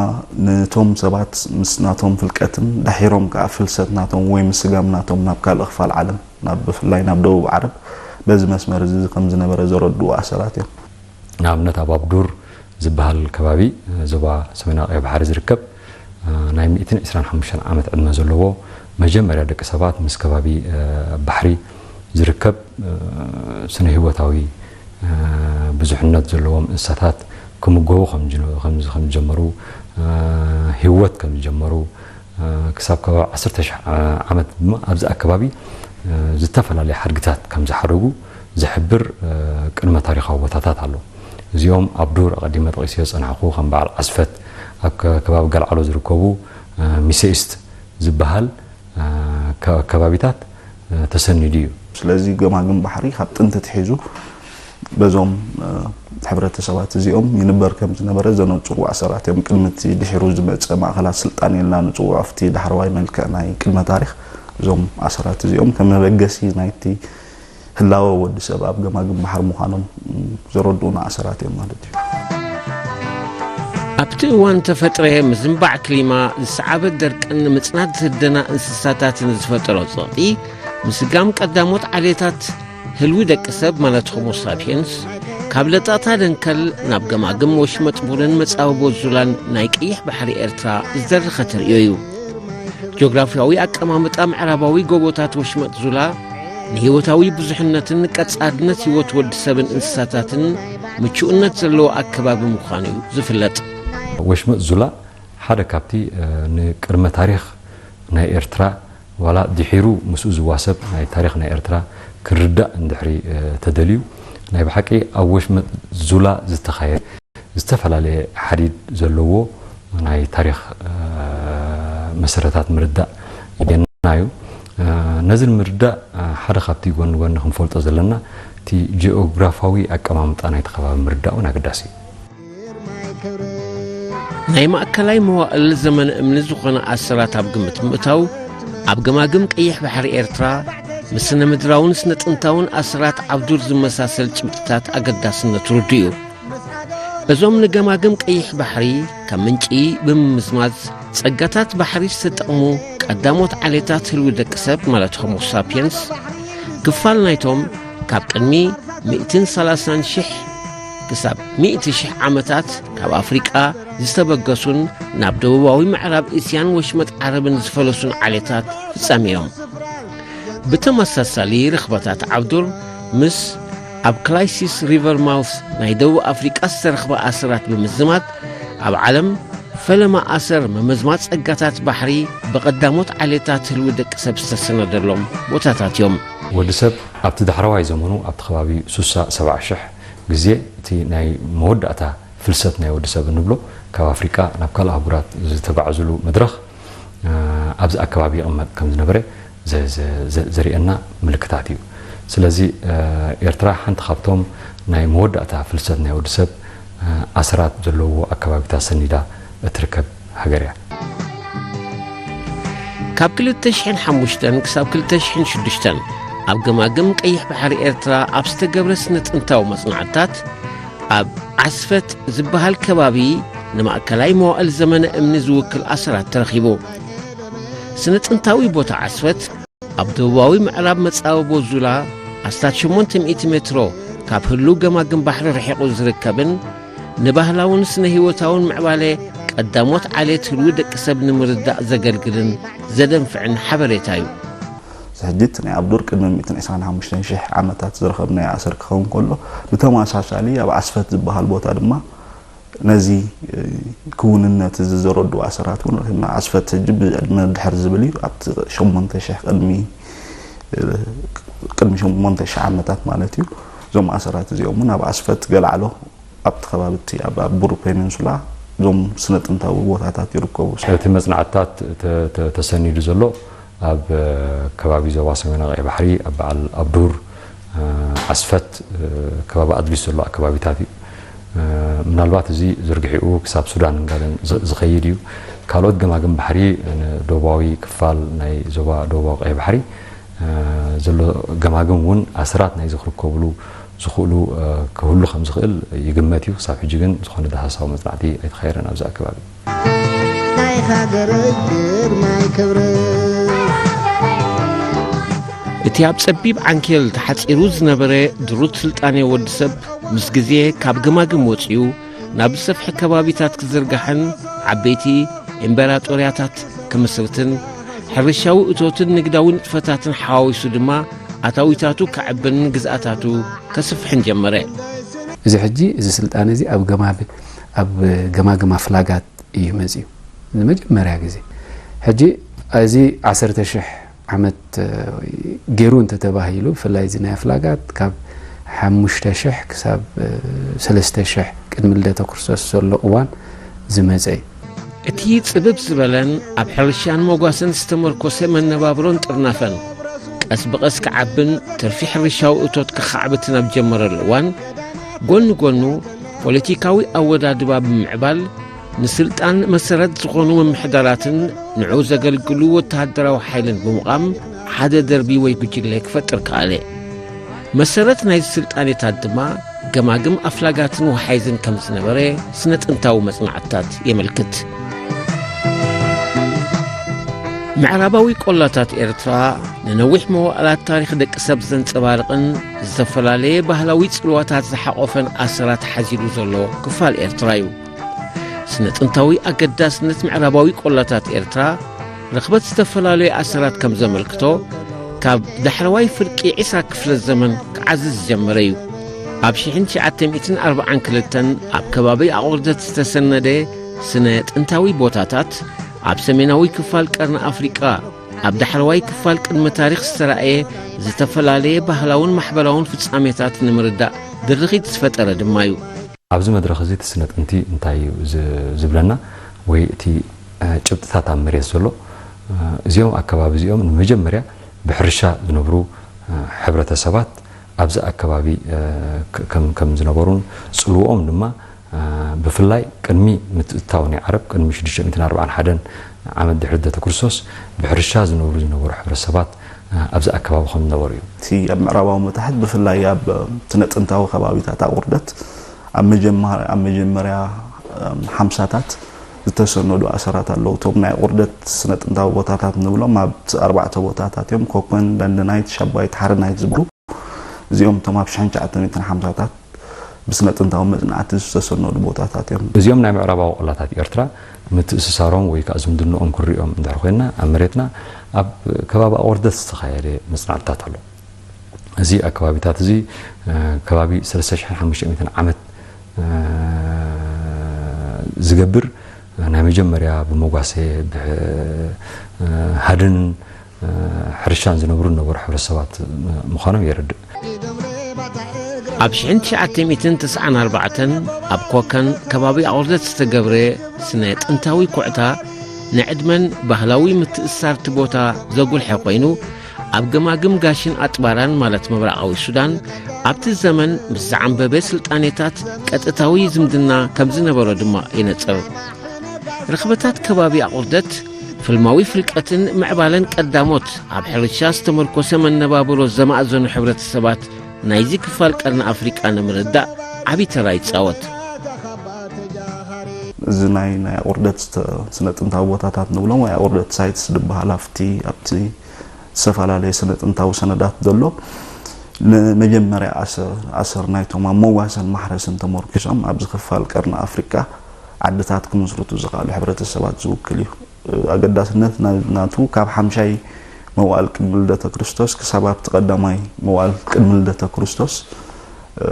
ነቶም ሰባት ምስ ናቶም ፍልቀትን ድሒሮም ከኣ ፍልሰት ናቶም ወይ ምስጋም ናቶም ናብ ካልእ ክፋል ዓለም ናብ ብፍላይ ናብ ደቡብ ዓረብ በዚ መስመር እዚ ከም ዝነበረ ዘረድኡ ኣሰራት እዮም። ንኣብነት ኣብ ኣብዱር ዝበሃል ከባቢ ዞባ ሰሜናዊ ቀይሕ ባሕሪ ዝርከብ ናይ ሚእትን ዕስራን ሓሙሽተን ዓመት ዕድመ ዘለዎ መጀመርያ ደቂ ሰባት ምስ ከባቢ ባሕሪ ዝርከብ ስነ ህይወታዊ ብዙሕነት ዘለዎም እንስሳታት ክምገቡ ከም ዝጀመሩ ህይወት ከም ዝጀመሩ ክሳብ ከባቢ ዓሰርተ ሽሕ ዓመት ድማ ኣብዚ ኣከባቢ ዝተፈላለዩ ሓድግታት ከም ዝሓደጉ ዝሕብር ቅድመ ታሪኻዊ ቦታታት ኣሎ። እዚኦም ኣብ ዱር ኣቐዲመ ጠቒሰዮ ዝጸናሕኩ ከም በዓል ዓስፈት ኣብ ከባቢ ገልዓሎ ዝርከቡ ሚሴኢስት ዝበሃል ከባቢታት ተሰኒዱ እዩ። ስለዚ ገማግም ባሕሪ ካብ ጥንቲ ኣትሒዙ በዞም ሕብረተሰባት እዚኦም ይንበር ከም ዝነበረ ዘነጽሩ ኣሰራት እዮም። ቅድሚ እቲ ድሒሩ ዝመጸ ማእኸላት ስልጣነ ኢልና ንጽውዖ ኣብቲ ዳሕረዋይ መልክዕ ናይ ቅድመ ታሪኽ፣ እዞም ኣሰራት እዚኦም ከም መበገሲ ናይቲ ህላወ ወዲ ሰብ ኣብ ገማግም ባሕሪ ምዃኖም ዘረድኡና ኣሰራት እዮም ማለት እዩ። ኣብቲ እዋን ተፈጥረ ምዝንባዕ ክሊማ፣ ዝሰዓበ ደርቅን ምጽናት ዝህደና እንስሳታትን ዝፈጠሮ ጸቕጢ፣ ምስጋም ቀዳሞት ዓሌታት ህልዊ ደቂ ሰብ ማለት ሆሞ ሳፒየንስ፣ ካብ ለጣታ ደንከል ናብ ገማግም ወሽመጥ ቡርን መጻብቦ ዙላን ናይ ቀይሕ ባሕሪ ኤርትራ ዝደረኸ ተርእዮ እዩ። ጂኦግራፊያዊ ኣቀማምጣ ምዕራባዊ ጎቦታት ወሽመጥ ዙላ ንህይወታዊ ብዙሕነትን ቀጻልነት ህይወት ወዲ ሰብን እንስሳታትን ምቹእነት ዘለዎ ኣከባቢ ምዃኑ እዩ ዝፍለጥ። ወሽመጥ ዙላ ሓደ ካብቲ ንቅድመ ታሪኽ ናይ ኤርትራ ዋላ ድሒሩ ምስኡ ዝዋሰብ ናይ ታሪኽ ናይ ኤርትራ ክርዳእ እንድሕሪ ተደልዩ ናይ ብሓቂ ኣብ ወሽመጥ ዙላ ዝተኻየደ ዝተፈላለየ ሓዲድ ዘለዎ ናይ ታሪኽ መሰረታት ምርዳእ የድልየና እዩ። ነዚ ንምርዳእ ሓደ ካብቲ ጎኒ ጎኒ ክንፈልጦ ዘለና እቲ ጂኦግራፋዊ ኣቀማምጣ ናይቲ ከባቢ ምርዳእ እውን ኣገዳሲ እዩ። ናይ ማእከላይ መዋእል ዘመነ እምኒ ዝኾነ ኣሰራት ኣብ ግምት ብምእታው ኣብ ገማግም ቀይሕ ባሕሪ ኤርትራ ምስ ስነ ምድራውን ስነ ጥንታውን ኣሰራት ዓብዱር ዝመሳሰል ጭብጥታት ኣገዳስነት ርዱ እዩ። እዞም ንገማግም ቀይሕ ባሕሪ ከም ምንጪ ብምምዝማዝ ጸጋታት ባሕሪ ዝተጠቕሙ ቀዳሞት ዓሌታት ህልዊ ደቂ ሰብ ማለት ሆሞ ሳፒየንስ ክፋል ናይቶም ካብ ቅድሚ ሚእትን ሰላሳን ሽሕ ክሳብ ሚእቲ ሽሕ ዓመታት ካብ ኣፍሪቃ ዝተበገሱን ናብ ደቡባዊ ምዕራብ እስያን ወሽመጥ ዓረብን ዝፈለሱን ዓሌታት ፍጻሜ እዮም። ብተመሳሳሊ ርኽበታት ዓብዱር ምስ ኣብ ክላይሲስ ሪቨር ማውስ ናይ ደቡብ ኣፍሪቃ ዝተረኽበ ኣሰራት ብምዝማት ኣብ ዓለም ፈለማ ኣሰር ምምዝማዝ ጸጋታት ባሕሪ ብቐዳሞት ዓሌታት ህልዊ ደቂ ሰብ ዝተሰነደሎም ቦታታት እዮም። ወዲ ሰብ ኣብቲ ዳሕረዋይ ዘመኑ ኣብቲ ከባቢ ሱሳ ሰብዓ ሽሕ ግዜ እቲ ናይ መወዳእታ ፍልሰት ናይ ወዲ ሰብ እንብሎ ካብ ኣፍሪቃ ናብ ካልእ ኣህጉራት ዝተጓዕዝሉ መድረኽ ኣብዚ ኣከባቢ ይቕመጥ ከም ዝነበረ ዘርእየና ምልክታት እዩ። ስለዚ ኤርትራ ሓንቲ ካብቶም ናይ መወዳእታ ፍልሰት ናይ ወዲ ሰብ ኣሰራት ዘለዎ ኣከባቢታት ሰኒዳ እትርከብ ሃገር እያ። ካብ ክልተ ሽሕን ሓሙሽተን ክሳብ ክልተ ሽሕን ሽዱሽተን ኣብ ገማግም ቀይሕ ባሕሪ ኤርትራ ኣብ ዝተገብረ ስነ ጥንታዊ መጽናዕትታት ኣብ ዓስፈት ዝበሃል ከባቢ ንማእከላይ መዋእል ዘመነ እምኒ ዝውክል ኣሰራት ተረኺቡ። ስነ ጥንታዊ ቦታ ዓስፈት ኣብ ደቡባዊ ምዕራብ መጻብቦ ዙላ ኣስታት ሸሞንተ ሚእቲ ሜትሮ ካብ ህሉው ገማግም ባሕሪ ርሒቑ ዝርከብን ንባህላውን ስነ ህይወታውን ምዕባለ ቀዳሞት ዓሌት ህልዊ ደቂ ሰብ ንምርዳእ ዘገልግልን ዘደንፍዕን ሓበሬታ እዩ። እዚ ሕጂ እቲ ናይ ኣብዱር ቅድሚ ሚእትን ዕስራን ሓሙሽተን ሽሕ ዓመታት ዝረኸብናዮ ኣሰር ክኸውን ከሎ ብተመሳሳሊ ኣብ ዓስፈት ዝበሃል ቦታ ድማ ነዚ ክውንነት እዚ ዘረድኡ ኣሰራት እውን ረኺብና። ዓስፈት ሕጂ ብዕድመ ድሕር ዝብል እዩ። ኣብቲ ሸሞንተ ሽሕ ቅድሚ ቅድሚ ሸሞንተ ሽሕ ዓመታት ማለት እዩ። እዞም ኣሰራት እዚኦም እውን ኣብ ዓስፈት ገላዕሎ ኣብቲ ከባቢ እቲ ኣብ ኣብ ቡር ፔኒንሱላ እዞም ስነ ጥንታዊ ቦታታት ይርከቡ። እቲ መጽናዕትታት ተሰኒዱ ዘሎ ኣብ ከባቢ ዞባ ሰሜናዊ ቀይሕ ባሕሪ ኣብ በዓል ኣብዱር ዓስፈት ከባቢ ኣድሊስ ዘሎ ኣከባቢታት እዩ። ምናልባት እዚ ዝርግሒኡ ክሳብ ሱዳን ንጋለን ዝኸይድ እዩ። ካልኦት ገማግም ባሕሪ ንደቡባዊ ክፋል ናይ ዞባ ደቡባዊ ቀይሕ ባሕሪ ዘሎ ገማግም እውን ኣስራት ናይዚ ክርከብሉ ዝኽእሉ ክህሉ ከም ዝኽእል ይግመት እዩ። ክሳብ ሕጂ ግን ዝኾነ ዳህሳዊ መጽናዕቲ ኣይተኻየደን ኣብዚ ኣከባቢ። ናይ ሃገረይ ግርማይ ክብሪ። እቲ ኣብ ጸቢብ ዓንኬል ተሓጺሩ ዝነበረ ድሩት ስልጣኔ ወዲ ሰብ ምስ ግዜ ካብ ገማግም ወጺኡ ናብ ዝሰፍሐ ከባቢታት ክዝርጋሕን ዓበይቲ ኢምበራጦርያታት ክምስርትን ሕርሻዊ እቶትን ንግዳዊ ንጥፈታትን ሓዋዊሱ ድማ ኣታዊታቱ ከዕብን ግዝኣታቱ ከስፍሕን ጀመረ። እዚ ሕጂ እዚ ስልጣነ እዚ ኣብ ገማብ ኣብ ገማግም ኣፍላጋት እዩ መጺኡ ንመጀመርያ ግዜ። ሕጂ እዚ ዓሰርተ ሽሕ ዓመት ገይሩ እንተተባሂሉ ብፍላይ እዚ ናይ ኣፍላጋት ካብ ሓሙሽተ ሽሕ ክሳብ ሰለስተ ሽሕ ቅድሚ ልደተ ክርስቶስ ዘሎ እዋን ዝመጸ እዩ። እቲ ጽብብ ዝበለን ኣብ ሕርሻን መጓሰን ዝተመርኮሰ መነባብሮን ጥርናፈን ቀስ ብቐስ ክዓብን ትርፊ ሕርሻዊ እቶት ክኻዕብትን ኣብ ጀመረሉ እዋን፣ ጎኒ ጎኑ ፖለቲካዊ ኣወዳድባ ብምዕባል፣ ንስልጣን መሰረት ዝኾኑ ምምሕዳራትን ንዕኡ ዘገልግሉ ወተሃደራዊ ሓይልን ብምቋም፣ ሓደ ደርቢ ወይ ጉጅለ ክፈጥር ከኣለ። መሰረት ናይዚ ስልጣኔታት ድማ ገማግም ኣፍላጋትን ወሓይዝን ከም ዝነበረ ስነ ጥንታዊ መጽናዕትታት የመልክት። ምዕራባዊ ቆላታት ኤርትራ ንነዊሕ መዋእላት ታሪኽ ደቂ ሰብ ዘንጸባርቕን ዝተፈላለየ ባህላዊ ጽልዋታት ዝሓቖፈን ኣሰራት ሓዚሉ ዘሎ ክፋል ኤርትራ እዩ። ስነ ጥንታዊ ኣገዳስነት ምዕራባዊ ቆላታት ኤርትራ ርኽበት ዝተፈላለዩ ኣሰራት ከም ዘመልክቶ፣ ካብ ዳሕረዋይ ፍርቂ ዒስራ ክፍለ ዘመን ክዓዝዝ ዝጀመረ እዩ። ኣብ ሽሕን ትሽዓተ ሚእትን ኣርባዓን ክልተን ኣብ ከባቢ ኣቑርደት ዝተሰነደ ስነ ጥንታዊ ቦታታት፣ ኣብ ሰሜናዊ ክፋል ቀርኒ ኣፍሪቃ ኣብ ዳሕረዋይ ክፋል ቅድመ ታሪኽ ዝተራእየ ዝተፈላለየ ባህላውን ማሕበራውን ፍጻሜታት ንምርዳእ ድርኺት ዝፈጠረ ድማ እዩ። ኣብዚ መድረኽ እዚ እቲ ስነ ጥንቲ እንታይ እዩ ዝ-፣ ዝብለና ወይ እቲ፣ እ፣ ጭብጥታት ኣብ መሬት ዘሎ፣ እ፣ እዚኦም ኣከባቢ እዚኦም ንመጀመርያ ብሕርሻ ዝነብሩ፣ እ፣ ሕብረተሰባት ኣብዚ ኣከባቢ፣ እ፣ ከ-፣ ከም፣ ከም ዝነበሩን ጽልውኦም ድማ፣ እ፣ ብፍላይ ቅድሚ ምትእትታው ናይ ዓረብ ቅድሚ ሽዱሽተ ሚእትን ኣርባዓን ሓደን ዓመት ድሕሪ ልደተ ክርስቶስ ብሕርሻ ዝነብሩ ዝነበሩ ሕብረተሰባት፣ እ፣ ኣብዚ ኣከባቢ ከም ዝነበሩ እዩ። እቲ ኣብ ምዕራባዊ መታሕት ብፍላይ ኣብ፣ እ፣ ስነ ጥንታዊ ከባቢታት ኣቑርደት ኣብ መጀመር-፣ ኣብ መጀመርያ፣ እም፣ ሓምሳታት ዝተሰነዱ ኣሰራት ኣለዉ። እቶም ናይ ኣቑርደት ስነ ጥንታዊ ቦታታት ንብሎም ኣብ ኣርባዕተ ቦታታት እዮም። ኮኮን፣ ዳንደናይት፣ ሻባይት፣ ሓረናይት ዝብሉ። እዚኦም እቶም ኣብ ሽሕን ትሽዓተ ሚእትን ሓምሳታት ብስነ ጥንታዊ መጽናዕቲ ዝተሰነዱ ቦታታት እዮም። እዚኦም ናይ ምዕራባዊ ቆላታት ኤርትራ ምትእስሳሮም ወይ ከኣ ዝምድንኦም ክንሪኦም እንድሕር ኮይንና፣ ኣብ መሬትና ኣብ ከባቢ ኣቑርደት ዝተኻየደ መጽናዕትታት ኣሎ። እዚ ኣከባቢታት እዚ፣ እ፣ ከባቢ ሰለስተ ሽሕን ሓሙሽተ ሚእትን ዓመት፣ እ፣ ዝገብር፣ እ፣ ናይ መጀመርያ ብመጓሰ ብሕ-፣ እ፣ ሃድንን፣ እ፣ ሕርሻን ዝነብሩ ዝነበሩ ሕብረተሰባት፣ እ፣ ምዃኖም የረድእ። ኣብ ሽሕን ትሽዓተ ሚእትን ተስዓን ኣርባዕተን ኣብ ኮከን ከባቢ ኣቑርደት ዝተገብረ ስነ ጥንታዊ ኩዕታ ንዕድመን ባህላዊ ምትእስሳርቲ ቦታ ዘጉልሐ ኮይኑ፣ ኣብ ገማግም ጋሽን ኣጥባራን ማለት ምብራቓዊ ሱዳን ኣብቲ ዘመን ምስ ዝዓንበበ ስልጣኔታት ቀጥታዊ ዝምድና ከም ዝነበሮ ድማ ይነጽር። ርኽበታት ከባቢ ኣቑርደት ፍልማዊ ፍልቀትን ምዕባለን ቀዳሞት ኣብ ሕርሻ ዝተመርኮሰ መነባብሮ ዘማእዘኑ ሕብረተሰባት ናይዚ ክፋል ቀርኒ ኣፍሪቃ ንምርዳእ ዓቢ ተራ ይጻወት። እዚ ናይ፣ ናይ ኣቑርደት ስተ-፣ ስነ ጥንታዊ ቦታታት ንብሎም ወይ ኣቑርደት ሳይትስ ዝበሃል ኣብቲ፣ ኣብቲ ዝተፈላለየ ስነ ጥንታዊ ሰነዳት ዘሎ ንመጀመርያ ኣሰር፣ ኣሰር ናይቶም ኣብ መዋሰን ማሕረስን ተመርኪሶም ኣብዚ ክፋል ቀርኒ ኣፍሪቃ ዓድታት ክምስርቱ ዝኽኣሉ ሕብረተሰባት ዝውክል እዩ። ኣገዳስነት ና-፣ ናቱ ካብ ሓምሻይ መዋእል ቅድሚ ልደተ ክርስቶስ ክሳብ ኣብቲ ቀዳማይ መዋእል ቅድሚ ልደተ ክርስቶስ፣ እ፣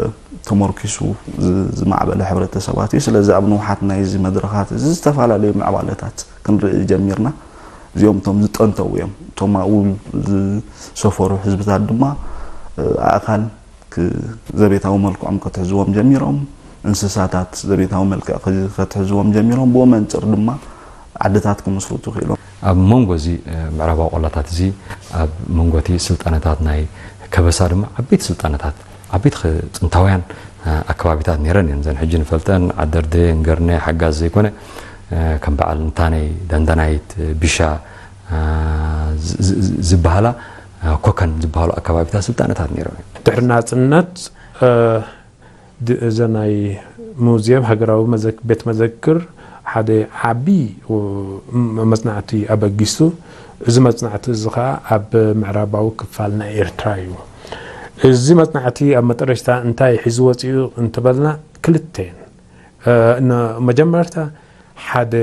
ተመርኪሱ ዝ-፣ ዝማዕበለ ሕብረተሰባት እዩ። ስለዚ ኣብ ንውሓት ናይዚ መድረኻት እዚ ዝተፈላለዩ ምዕባለታት ክንርኢ ጀሚርና። እዚኦም እቶም ዝጠንተው እዮም። እቶም ኣብኡ ዝሰፈሩ ህዝብታት ድማ፣ እ፣ ኣእካል ክ-፣ ዘቤታዊ መልክዖም ከትሕዝዎም ጀሚሮም። እንስሳታት ዘቤታዊ መልክዕ ከ-፣ ከትሕዝዎም ጀሚሮም። ብኡ መንጽር ድማ ዓድታት ክምስርቱ ክኢሎም። ኣብ መንጎ እዚ፣ እ፣ ምዕራባዊ ቆላታት እዚ፣ ኣብ መንጎ እቲ ስልጣነታት ናይ ከበሳ ድማ ዓበይቲ ስልጣነታት፣ ዓበይቲ ኸ-፣ ጥንታውያን፣ እ፣ ኣከባቢታት ነይረን እየን። እዘን ሕጂ ንፈልጠን ዓደርዴ፣ እንገርነ፣ ሓጋዝ ዘይኮነ፣ እ፣ ከም በዓል እንታነይ፣ ደንደናይት፣ እ፣ ቢሻ፣ እ፣ ዝ-፣ ዝ-፣ ዝበሃላ፣ እ፣ ኮከን ዝበሃሉ ኣከባቢታት ስልጣነታት ነይሮም እዮም። ድሕሪ ናጽነት፣ እ፣ ድ-፣ እዘ ናይ ሙዝየም ሃገራዊ መዘክ-፣ ቤት መዘክር ሓደ ዓቢ፣ እ፣ ም-፣ መጽናዕቲ ኣበጊሱ። እዚ መጽናዕቲ እዚ ኸኣ ኣብ ምዕራባዊ ክፋል ናይ ኤርትራ እዩ። እዚ መጽናዕቲ ኣብ መጠረሽታ እንታይ ሒዙ ወጺኡ እንተበልና፣ ክልተ እየን። እ፣ ን-፣ መጀመርታ ሓደ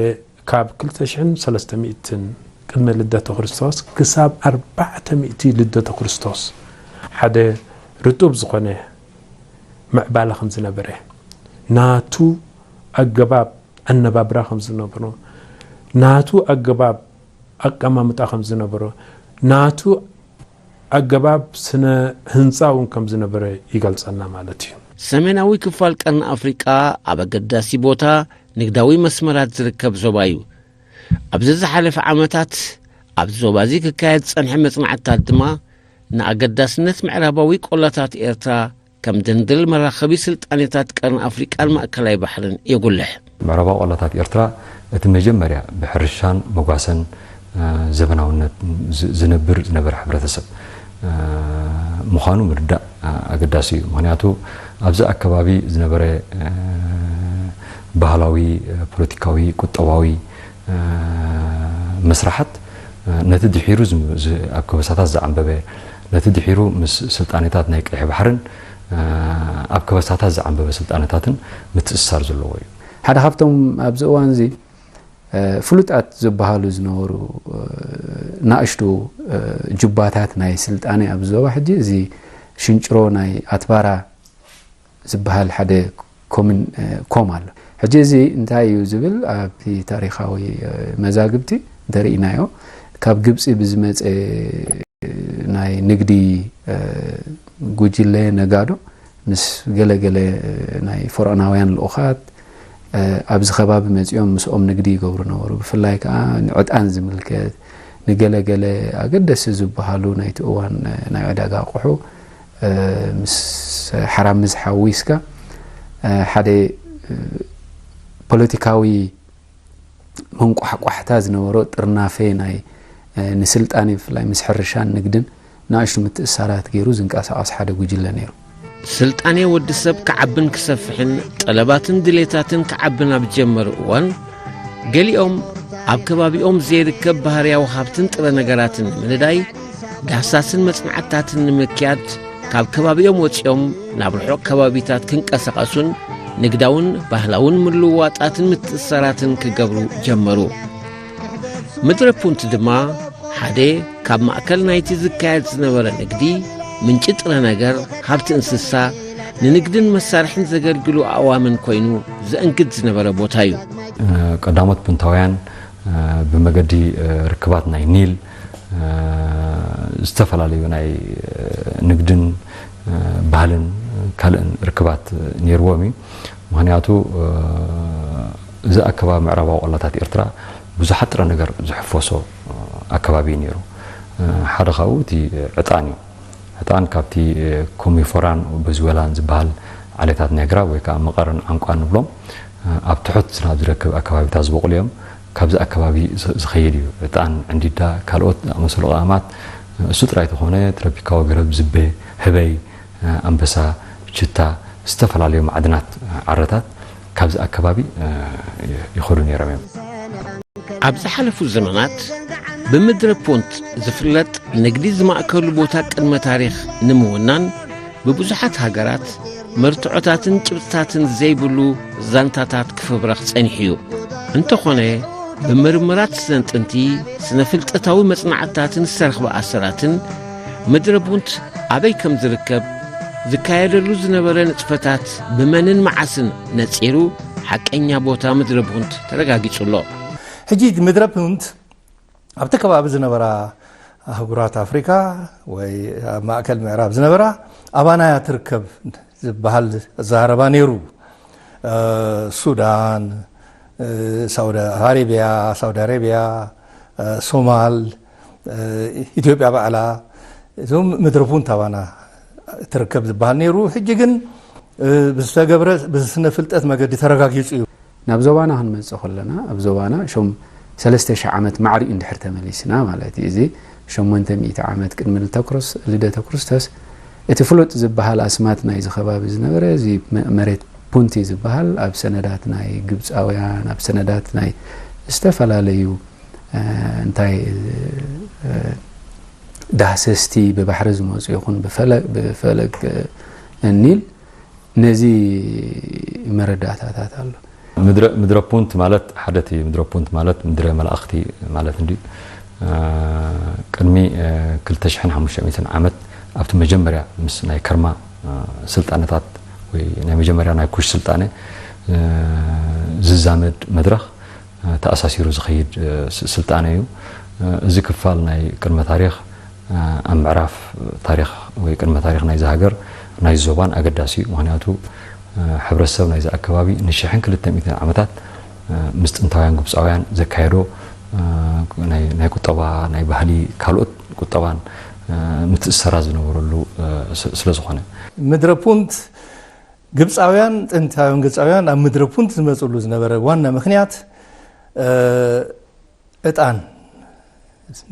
ካብ ክልተ ሽሕን ሰለስተ ሚእትን ቅድሚ ልደተ ክርስቶስ ክሳብ ኣርባዕተ ሚእቲ ልደተ ክርስቶስ ሓደ ርጡብ ዝኾነ ምዕባለ ከም ዝነበረ፣ ናቱ ኣገባብ ኣነባብራ ከም ዝነበሮ፣ ናቱ ኣገባብ ኣቀማምጣ ከም ዝነበሮ፣ ናቱ ኣገባብ ስነ ህንጻ እውን ከም ዝነበረ ይገልጸልና ማለት እዩ። ሰሜናዊ ክፋል ቀርኒ ኣፍሪቃ ኣብ ኣገዳሲ ቦታ ንግዳዊ መስመራት ዝርከብ ዞባ እዩ። ኣብዚ ዝሓለፈ ዓመታት ኣብዚ ዞባ እዚ ክካየድ ዝጸንሐ መጽናዕትታት ድማ ንኣገዳስነት ምዕራባዊ ቆላታት ኤርትራ ከም ድንድል መራኸቢ ስልጣኔታት ቀርኒ ኣፍሪቃን ማእከላይ ባሕርን የጉልሕ። ምዕራባዊ ቆላታት ኤርትራ እቲ መጀመርያ ብሕርሻን መጓሰን፣ እ፣ ዘበናውነት ዝ-፣ ዝነብር ዝነበረ ሕብረተሰብ፣ እ፣ ምዃኑ ምርዳእ፣ እ፣ ኣገዳሲ እዩ። ምኽንያቱ ኣብዚ ኣከባቢ ዝነበረ፣ እ፣ ባህላዊ፣ እ፣ ፖለቲካዊ፣ ቁጠባዊ፣ እ፣ መስራሓት፣ እ፣ ነቲ ድሒሩ ዝም-፣ ዝ-፣ ኣብ ከበሳታት ዝዓንበበ፣ ነቲ ድሒሩ ምስ ስልጣኔታት ናይ ቀይሕ ባሕርን፣ እ፣ ኣብ ከበሳታት ዝዓንበበ ስልጣነታትን ምትእስሳር ዘለዎ እዩ። ሓደ ካብቶም ኣብዚ እዋን እዚ፣ እ፣ ፍሉጣት ዝበሃሉ ዝነበሩ፣ እ፣ ናእሽቱ፣ እ፣ ጁባታት ናይ ስልጣኔ ኣብዚ ዞባ ሕጂ እዚ ሽንጭሮ ናይ ኣትባራ ዝበሃል ሓደ ኮምን፣ እ፣ ኮም ኣሎ። ሕጂ እዚ እንታይ እዩ ዝብል ኣብቲ ታሪኻዊ፣ እ፣ መዛግብቲ እንተርኢናዮ ካብ ግብጺ ብዝመጸ ናይ ንግዲ፣ እ፣ ጉጅለ ነጋዶ ምስ ገለ ገለ ናይ ፈርዖናውያን ልኡኻት፣ እ፣ ኣብዚ ከባቢ መጺኦም ምስኦም ንግዲ ይገብሩ ነበሩ። ብፍላይ ከኣ ንዕጣን ዝምልከት ንገለ ገለ ኣገደሲ ዝበሃሉ ናይቲ እዋን፣ እ፣ ናይ ዕዳጋ ኣቑሑ፣ እ፣ ምስ ሓራምዝ ሓዊስካ፣ እ፣ ሓደ፣ እ፣ ፖለቲካዊ መንቋሕቋሕታ ዝነበሮ ጥርናፈ ናይ፣ እ፣ ንስልጣኔ ብፍላይ ምስ ሕርሻን ንግድን ንኣሽቱ ምትእስሳራት ገይሩ ዝንቀሳቐስ ሓደ ጉጅለ ነይሩ። ስልጣኔ ወዲ ሰብ ክዓብን ክሰፍሕን ጠለባትን ድሌታትን ክዓብን ኣብ ዝጀመሩ እዋን፣ ገሊኦም ኣብ ከባቢኦም ዘይርከብ ባህርያዊ ሃብትን ጥረ ነገራትን ንምንዳይ ዳህሳስን መጽናዕትታትን ንምክያድ ካብ ከባቢኦም ወጺኦም ናብ ርሑቕ ከባቢታት ክንቀሳቐሱን ንግዳውን ባህላውን ምልውዋጣትን ምትእስሳራትን ክገብሩ ጀመሩ። ምድረ ፑንት ድማ ሓደ ካብ ማእከል ናይቲ ዝካየድ ዝነበረ ንግዲ፣ ምንጪ ጥረ ነገር፣ ሃብቲ እንስሳ፣ ንንግድን መሳርሕን ዘገልግሉ ኣእዋምን ኮይኑ ዘእንግድ ዝነበረ ቦታ እዩ። ቀዳሞት ፑንታውያን ብመገዲ ርክባት ናይ ኒል ዝተፈላለዩ ናይ ንግድን ባህልን ካልእን ርክባት ነይርዎም እዩ። ምኽንያቱ እዚ ኣከባቢ ምዕራባዊ ቆላታት ኤርትራ ብዙሓት ጥረ ነገር ዝሕፈሶ ኣከባቢ እዩ ነይሩ። ሓደ ካብኡ እቲ ዕጣን እዩ። ዕጣን ካብቲ ኮሚፎራን በዝወላን ዝበሃል ዓሌታት ናይ ኣግራብ ወይ ከዓ መቐርን ዓንቋን ንብሎም ኣብ ትሑት ዝናብ ዝረክብ ኣከባቢታት ዝበቑሉ እዮም። ካብዚ ኣከባቢ ዝ-፣ ዝኸይድ እዩ። ዕጣን፣ ዕንዲዳ፣ ካልኦት ዝኣመሰሉ ቀመማት እሱ ጥራይ ተኾነ ትሮፒካዊ ገረብ፣ ዝበ፣ ህበይ፣ ኣንበሳ፣ ችታ፣ ዝተፈላለዩ ማዕድናት ዓረታት ካብዚ ኣከባቢ ይኸዱ ነይሮም እዮም። ኣብ ዝሓለፉ ዘመናት ብምድረ ፑንት ዝፍለጥ ንግዲ ዝማእከሉ ቦታ ቅድመ ታሪኽ ንምውናን ብብዙሓት ሃገራት መርትዖታትን ጭብጥታትን ዘይብሉ ዛንታታት ክፍብረኽ ጸኒሑ እዩ። እንተኾነ ብምርምራት ስነ ጥንቲ፣ ስነ ፍልጠታዊ መጽናዕትታትን ዝተረኽበ ኣሰራትን ምድረ ቡንት ኣበይ ከም ዝርከብ፣ ዝካየደሉ ዝነበረ ንጥፈታት ብመንን መዓስን ነጺሩ ሓቀኛ ቦታ ምድረ ቡንት ተረጋጊጹ ኣሎ። ሕጂ እቲ ምድረ ቡንት ኣብቲ ከባቢ ዝነበራ ኣህጉራት ኣፍሪካ ወይ ኣብ ማእከል ምዕራብ ዝነበራ ኣባናያ ትርከብ ዝበሃል ዘረባ ነይሩ። ሱዳን፣ ሳውዲ ኣረቢያ፣ ሳውዲ ኣረቢያ፣ ሶማል፣ ኢትዮጵያ ባዕላ እዞም ምድረ ቡንት ኣባና ትርከብ ዝበሃል ነይሩ። ሕጂ ግን ብዝተገብረ ብስነ ፍልጠት መገዲ ተረጋጊጹ እዩ። ናብ ዞባና ክንመጽእ ከለና ኣብ ዞባና ሸም ሰለስተ ሽሕ ዓመት ማዕሪኡ እንድሕር ተመሊስና ማለት እዩ። እዚ ሸሞንተ ሚእቲ ዓመት ቅድሚ ልደተ ክርስ-፣ ልደተ ክርስቶስ እቲ ፍሉጥ ዝበሃል ኣስማት ናይዚ ከባቢ ዝነበረ እዚ መ-፣ መሬት ፑንቲ ዝበሃል ኣብ ሰነዳት ናይ ግብፃውያን፣ ኣብ ሰነዳት ናይ ዝተፈላለዩ፣ እ፣ እንታይ፣ እ፣ ዳህሰስቲ ብባሕሪ ዝመፁ ይኹን ብፈለ-፣ ብፈለግ፣ እ፣ ኒል ነዚ መረዳእታታት ኣሎ። ምድረ፣ ምድረ ፑንት ማለት ሓደ እቲ ምድረ ፑንት ማለት ምድረ መላእኽቲ ማለት እንዲ ቅድሚ ክልተ ሽሕን ሓሙሽተ ሚእትን ዓመት ኣብቲ መጀመርያ ምስ ናይ ከርማ ስልጣነታት ወይ ናይ መጀመርያ ናይ ኩሽ ስልጣነ ዝዛመድ መድረኽ ተኣሳሲሩ ዝኸይድ ስልጣነ እዩ። እዚ ክፋል ናይ ቅድመ ታሪኽ ኣብ ምዕራፍ ታሪኽ ወይ ቅድመ ታሪኽ ናይዚ ሃገር ናይዚ ዞባን ኣገዳሲ እዩ። ምኽንያቱ ሕብረተሰብ ናይዚ ኣከባቢ ንሽሕን ክልተ ሚእትን ዓመታት ምስ ጥንታውያን ግብፃውያን ዘካየዶ ናይ፣ ናይ ቁጠባ፣ ናይ ባህሊ፣ ካልኦት ቁጠባን ምትእሰራ ዝነበረሉ ስለ ዝኾነ። ምድረ ፑንት፣ ግብፃውያን፣ ጥንታውያን ግብፃውያን ኣብ ምድረ ፑንት ዝመፅሉ ዝነበረ ዋና ምክንያት ዕጣን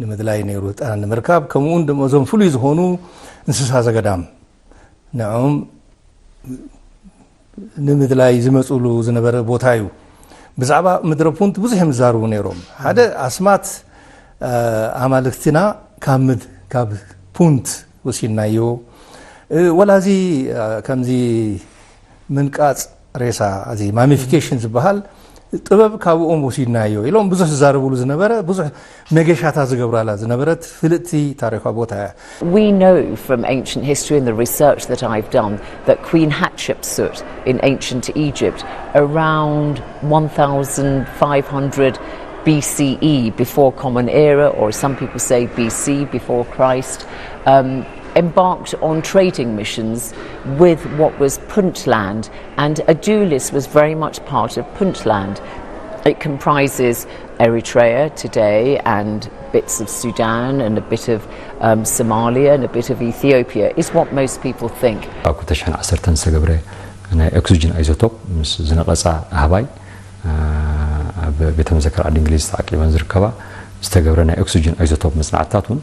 ንምድላይ ነይሩ። ዕጣን ንምርካብ፣ ከምኡውን ድማ እዞም ፍሉይ ዝኾኑ እንስሳ ዘገዳም ንዕኦም ንምድላይ ዝመፅሉ ዝነበረ ቦታ እዩ። ብዛዕባ ምድረ ፑንት ብዙሕ እዮም ዝዛርቡ ነይሮም። ሓደ ኣስማት ኣማልክትና ካብ ምድ ካብ ፑንት ወሲድናዮ። ወላዚ ከምዚ ምንቃፅ ሬሳ፣ እዚ ማሚፊኬሽን ዝበሃል ጥበብ ካብኦም ወሲድናዮ ኢሎም ብዙሕ ዝዛረብሉ ዝነበረ፣ ብዙሕ መገሻታ ዝገብራላ ዝነበረት ፍልጥቲ ታሪኻዊ ቦታ እያ። We know from ancient history and the research that I've done that Queen Hatshepsut in ancient Egypt, around one thousand five hundred B C E, before Common Era, or as some people say, B C, before Christ, um, embarked on trading missions with what was Puntland, and Adulis was very much part of Puntland. It comprises Eritrea today and bits of Sudan and a bit of um, Somalia and a bit of Ethiopia, is what most people think. ኣብ ክልተ ሽሕን ዓሰርተን ዝተገብረ ናይ ኦክሲጅን ኣይዞቶፕ ምስ ዝነቐፃ ኣህባይ ኣብ ቤተ መዘክር ዓዲ እንግሊዝ ተዓቂበን ዝርከባ ዝተገብረ ናይ ኦክሲጅን ኣይዞቶፕ መፅናዕትታት እውን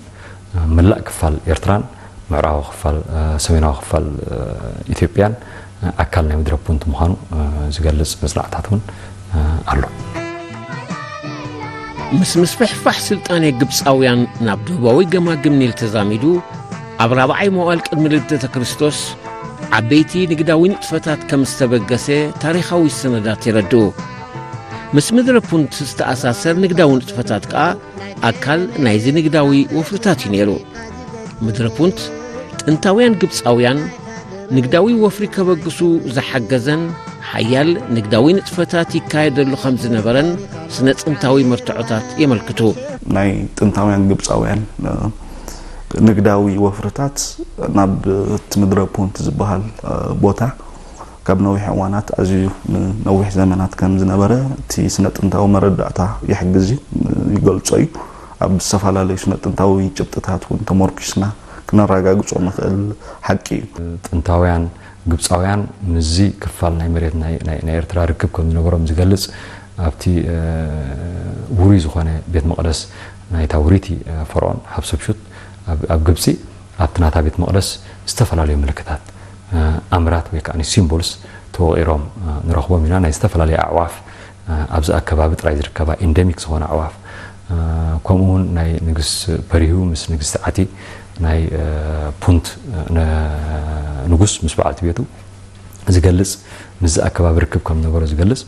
መላእ ክፋል ኤርትራን ምዕራባዊ ክፋል ሰሜናዊ ክፋል ኢትዮጵያን ኣካል ናይ ምድረ ፑንት ምዃኑ ዝገልጽ መጽናዕታት እውን ኣሎ። ምስ ምስፍሕፋሕ ስልጣኔ ግብጻውያን ናብ ደቡባዊ ገማግም ኒል ተዛሚዱ፣ ኣብ ራብዓይ መዋእል ቅድሚ ልደተ ክርስቶስ ዓበይቲ ንግዳዊ ንጥፈታት ከም ዝተበገሰ ታሪኻዊ ሰነዳት የረድኡ። ምስ ምድረ ፑንት ዝተኣሳሰር ንግዳዊ ንጥፈታት ከኣ ኣካል ናይዚ ንግዳዊ ወፍርታት እዩ ነይሩ። ምድረ ፑንት ጥንታውያን ግብጻውያን ንግዳዊ ወፍሪ ከበግሱ ዝሓገዘን ሓያል ንግዳዊ ንጥፈታት ይካየደሉ ከም ዝነበረን ስነ ጥንታዊ መርትዖታት የመልክቱ። ናይ ጥንታውያን ግብጻውያን ንግዳዊ ወፍርታት ናብ እቲ ምድረ ፑንት ዝበሃል ቦታ ካብ ነዊሕ እዋናት ኣዝዩ ንነዊሕ ዘመናት ከም ዝነበረ እቲ ስነ ጥንታዊ መረዳእታ ይሕግዝ እዩ፣ ይገልጾ እዩ። ኣብ ዝተፈላለዩ ስነ ጥንታዊ ጭብጥታት እውን ተመርኪስና ክነረጋግጾ ንኽእል ሓቂ እዩ። ጥንታውያን ግብጻውያን ምስዚ ክፋል ናይ መሬት ናይ ኤርትራ ርክብ ከም ዝነበሮም ዝገልጽ ኣብቲ ውሩይ ዝኾነ ቤት መቕደስ ናይታ ውርይቲ ፈርዖን ሓትሰፕሱት ኣብ ግብጺ ኣብቲ ናታ ቤት መቕደስ ዝተፈላለዩ ምልክታት ኣምራት ወይ ከዓ ሲምቦልስ ተወቒሮም ንረኽቦም ኢና። ናይ ዝተፈላለዩ ኣዕዋፍ ኣብዚ ኣከባቢ ጥራይ ዝርከባ ኢንደሚክ ዝኾነ ኣዕዋፍ ከምኡ እውን ናይ ንግስ በሪሁ ምስ ንግስቲ ዓቲ ናይ ፑንት ንጉስ ምስ በዓልቲ ቤቱ ዝገልጽ ምስዚ ኣከባቢ ርክብ ከም ነበሮ ዝገልጽ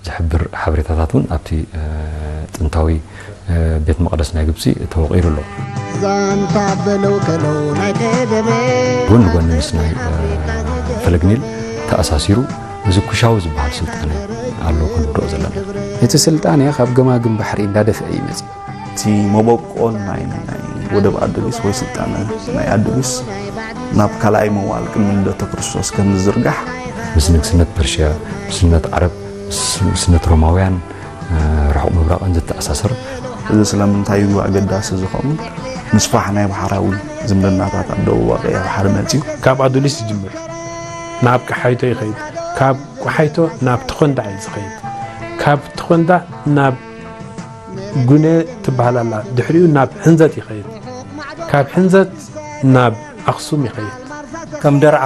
ዝሕብር ሓበሬታታት እውን ኣብቲ ጥንታዊ ቤት መቕደስ ናይ ግብጺ ተወቒሩ ኣሎ። ዛንታ በለው ከለው ናይ ቀደመ ጎኒ ጎኒ ምስ ናይ ፈለግ ኒል ተኣሳሲሩ እዚ ኩሻዊ ዝበሃል ስልጣነ ኣሎ ክንርድኦ ዘለና። እቲ ስልጣነ ካብ ገማግም ባሕሪ እንዳደፍአ እዩ መጺኡ። እቲ መበቆል ናይ ናይ ወደብ ኣዱሊስ ወይ ስልጣነ ናይ ኣዱሊስ ናብ ካልኣይ መዋእል ቅድሚ ልደተ ክርስቶስ ከም ዝዝርጋሕ ምስ ንግስነት ፐርሽያ፣ ንግስነት ዓረብ፣ ንግስነት ሮማውያን፣ ርሑቕ ምብራቕን ዝተኣሳሰር። እዚ ስለምንታይ እዩ ኣገዳሲ ዝኸውን? ምስፋሕ ናይ ባሕራዊ ዝምድናታት ኣብ ደቡባዊ ቀይሕ ባሕሪ መጺኡ። ካብ ኣዱሊስ ይጅምር፣ ናብ ቀሓይቶ ይኸይድ፣ ካብ ቀሓይቶ ናብ ተኾንዳ እዩ ዝኸይድ፣ ካብ ተኾንዳ ናብ ጉነ ትበሃል ኣላ፣ ድሕሪኡ ናብ ሕንዘት ይኸይድ፣ ካብ ሕንዘት ናብ ኣኽሱም ይኸይድ። ከም ደርዓ፣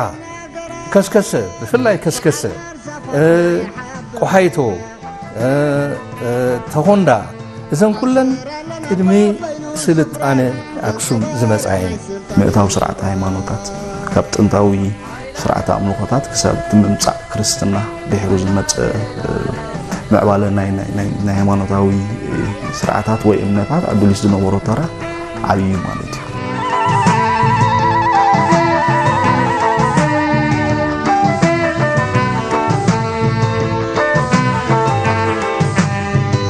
ከስከሰ፣ ብፍላይ ከስከሰ፣ ቆሓይቶ፣ ተኾንዳ፣ እዘን ኩለን ቅድሚ ስልጣነ ኣክሱም ዝመጻ እየን። ምእታው ስርዓተ ሃይማኖታት ካብ ጥንታዊ ስርዓተ ኣምልኾታት ክሳብ እቲ ምምጻእ ክርስትና ድሒሩ ዝመጸ ምዕባለ ናይ ናይ ናይ ናይ ሃይማኖታዊ ስርዓታት ወይ እምነታት ኣዱሊስ ዝነበሮ ተራ ዓብዪ እዩ ማለት እዩ።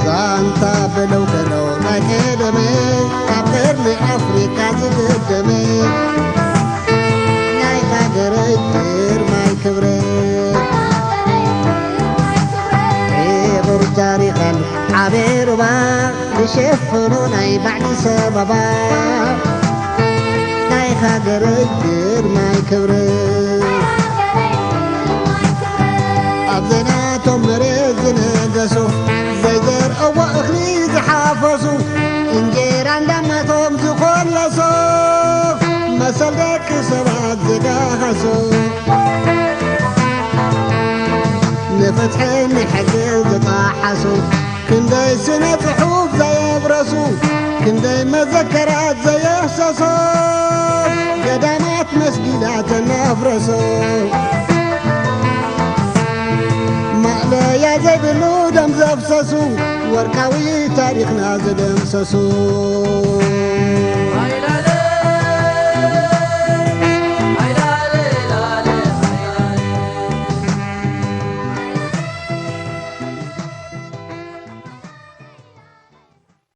ዛንታ በለው በለው ናይ ቀደመ ካብ ቀርኒ ኣፍሪካ ዝገደመ ናይ ሃገረይ ግርማይ ክብረ ዒቑር ጃሪኻን ዓበ ሩባ ዝሸፍኖ ናይ ባዕዲ ሰበባ ናይ ሃገረይ ግርማይ ክብሪ ኣብ ዘይናቶም መሬት ዝነገሱ ዘይዘርአዎ እኽሊ ዝሓፈሱ እንጀራ እንዳማቶም ዝኾለሱ መሰል ደቂ ሰባት ዝዳኸሱ ንፍትሕን ንሕግን ዝጠሓሱ ክንደይ ስነ ጽሑፍ ዘየብረሱ ክንደይ መዘከራት ዘየህሰሶ ገዳማት መስጊዳት እናፍረሶ ማእለያ ዘይብሉ ደም ዘፍሰሱ ወርቃዊ ታሪኽና ዝደምሰሱ